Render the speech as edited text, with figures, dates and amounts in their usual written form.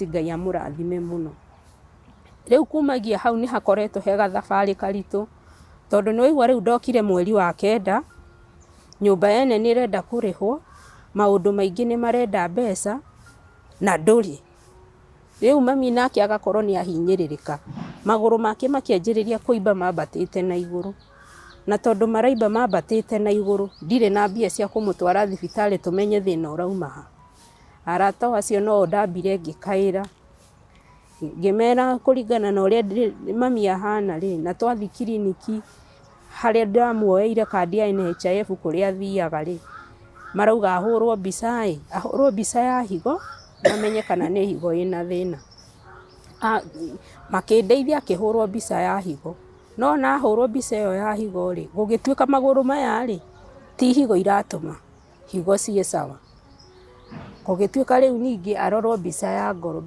Ngai amũrathime mũno. Rĩu kumagia hau nĩ hakoretwo he gathabarĩ karitũ, tondũ nĩ waigua rĩu ndokire mweri wa kenda, nyũmba yene nĩ ĩrenda kũrĩhwo, maũndũ maingĩ nĩ marenda mbeca, na ndũrĩ. Rĩu mami nake agakorwo nĩ ahinyĩrĩrĩka, magũrũ make makĩanjĩrĩria kũimba mambatĩte na igũrũ, na tondũ maraimba mambatĩte na igũrũ, ndirĩ na mbia cia kũmũtwara thibitarĩ tũmenye thĩna ũrauma ha. Arata o acio no o ndambire ngĩkaĩra. Ngĩmera kũringana na ũrĩa mami ahana rĩ, na twathiĩ kiriniki harĩa ndamuoeire kandi ya NHIF kũrĩa athiaga rĩ, marauga ahũrwo mbica ĩ, ahũrwo mbica ya higo, mamenye kana nĩ higo ĩna thĩna. Makĩndeithia akĩhũrwo mbica ya higo, no ona ahũrwo mbica ĩyo ya higo rĩ, gũgĩtuĩka magũrũ maya rĩ, ti higo iratũma, higo ciĩ sawa. Gũgĩtuĩka rĩu ningĩ arorwo mbica ya ngoro.